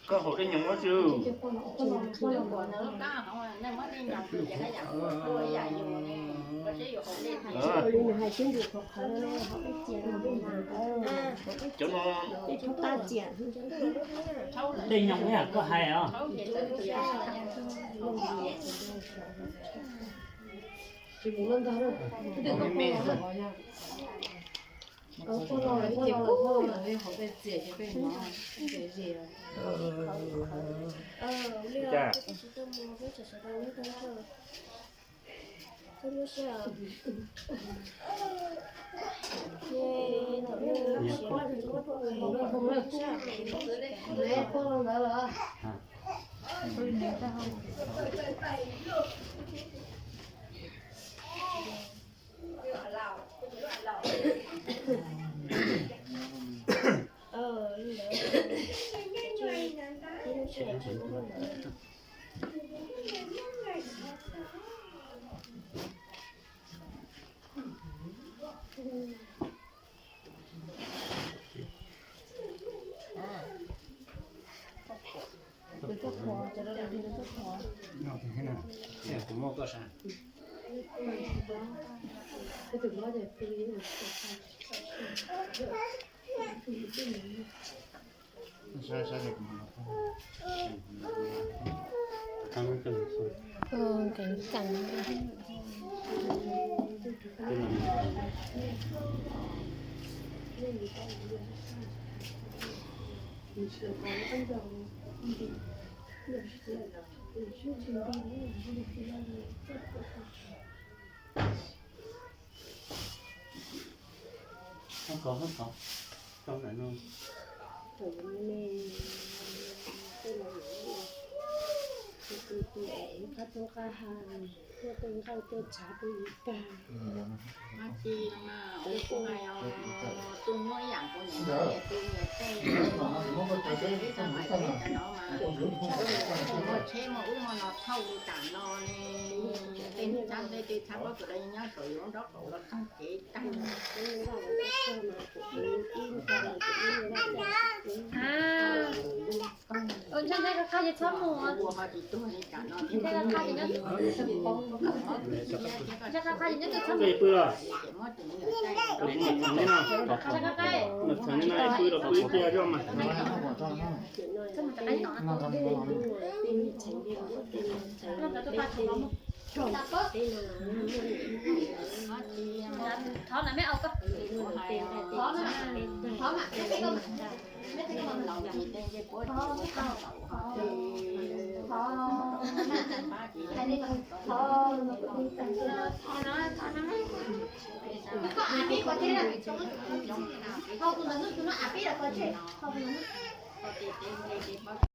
Koj haus dej nyoos ua tsi? Cov no dej nyoos ib yam koj hais os. Hab kov hab kov, rau ntawm no. Qab tub qab ha, tuaj tej nqaij tej tshav peb yuav tag. Tus nyuaj ib yam nkaus niam, tus niam tej, tej ib tag mam li cov no mas, muaj tsheb muaj ub muaj no thauj li tam no ne. Tej txhab nplej tej txhab pob kws los nyob saum yus lub nraub qaum los txog kev tag. Ua ho tsis tuag li tam no thiab. Ua ho tsis tuag li tam no thiab. Pw los? Mus txheev li no, mus txheev li no es pw los pw ib pliag zoj mas. Thov na me au koj. Thov na, thov na.